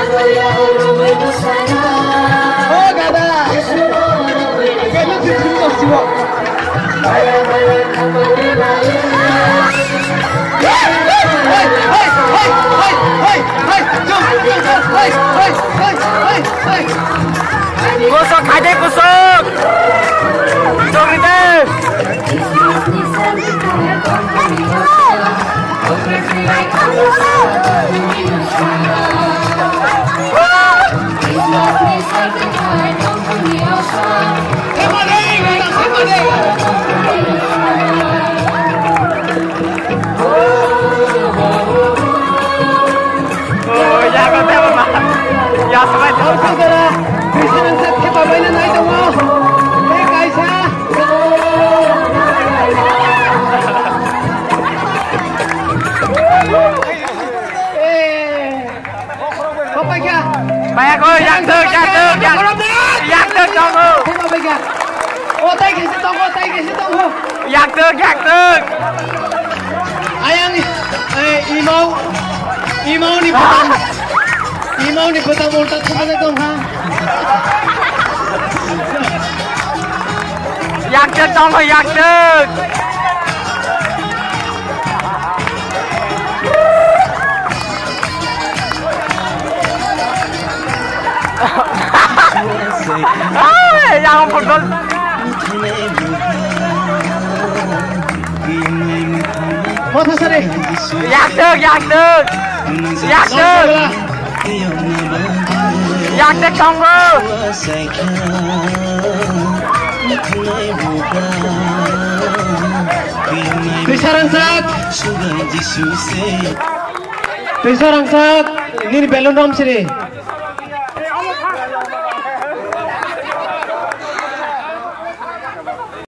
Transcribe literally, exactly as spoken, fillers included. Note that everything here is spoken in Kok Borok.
Oh, dada. Kusuk, khai de kusuk. Kusuk ride. Baya ko, yak tuk, yak tuk, yak tuk, yak tuk tongo. O, tai kesi tongo, tai kesi tongo. Yak tuk, yak tuk. Ayang, eh, imau, imau ni bwtang, imau ni bwtang ulta thumajak tong ha. Yak tuk tongo, yak tuk. Yang football. Motha sari. Yak tuk, yak tuk. Yak tuk. Yak tuk tongo. Twisa rangchak. Twisa rangchak. Nini balloon rom siri.